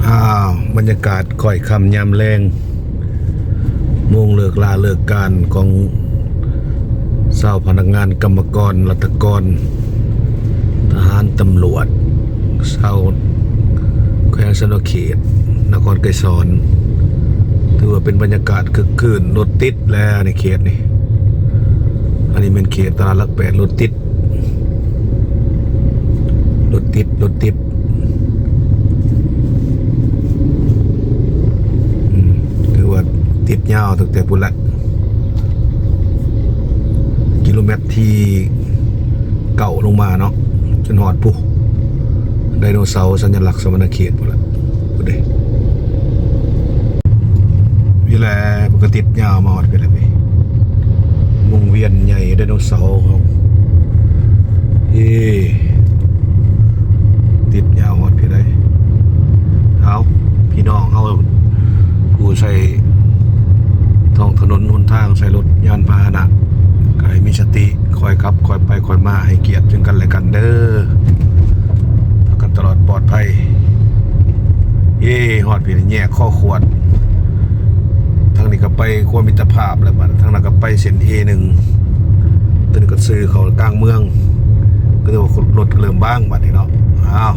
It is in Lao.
ອ້າວ ບັນຍາກາດຄ້ອຍຄ່ຳຍາມແລງ ໂມງເລີກລາເລີກການຂອງຊາວພະນັກງານ ກຳມະກອນ ລັດຖະກອນ ທະຫານ ຕຳຫຼວດ ຊາວແຂວງສະຫວັນນະເຂດ ນະຄອນໄກສອນ ຖືວ່າເປັນບັນຍາກາດຄຶກຄື້ນ ລົດຕິດແຫຼະໃນເຂດນີ້. ອັນນີ້ແມ່ນເຂດຕະຫຼາດຫຼັກແປດ ລົດຕິດ ລົດຕິດ ລົດຕິດ ອືມ ຖືວ່າຕິດຍາວຕັ້ງແຕ່ພຸ້ນລະ ກິໂລແມັດທີເກົ້າລົງມາເນາະ ຈົນຮອດພຸ້ນ ໄດໂນເສົາສັນຍະລັກສະຫວັນນະເຂດພຸ້ນລະ ພຸ້ນເດ້. ນີ້ແຫຼະ ມັນກໍຕິດຍາວມາຮອດພີ້ແຫຼະ ວົງວຽນໃຫຍ່ໄດໂນເສົາເຮົາ ເອີ ຕິດຍາວຮອດພີ້ໃດ. ເອົາ ພີ່ນ້ອງເຮົາ ຜູ້ໃຊ້ທ້ອງຖະໜົນຫົນທາງ ໃຊ້ລົດຍານພາຫະນະ ກໍໃຫ້ມີສະຕິ ຄ່ອຍຂັບ ຄ່ອຍໄປ ຄ່ອຍມາ ໃຫ້ກຽດເຊິ່ງກັນແລະກັນເດີ ພາກັນຕະຫຼອດປອດໄພ. ເອີ ຮອດພີ້ແຍກຄໍຂວດ ທາງນີ້ກໍໄປຂົວມິດຕະພາບແລ້ວ ບາດທາງນັ້ນກໍໄປເສັ້ນເອໜຶ່ງ ຕົວນີ້ກໍຊື່ເຂົ້າກາງເມືອງ ກໍຖືວ່າລົດກໍເລີ່ມບາງບາດນີ້ເນາະ. ອ້າວ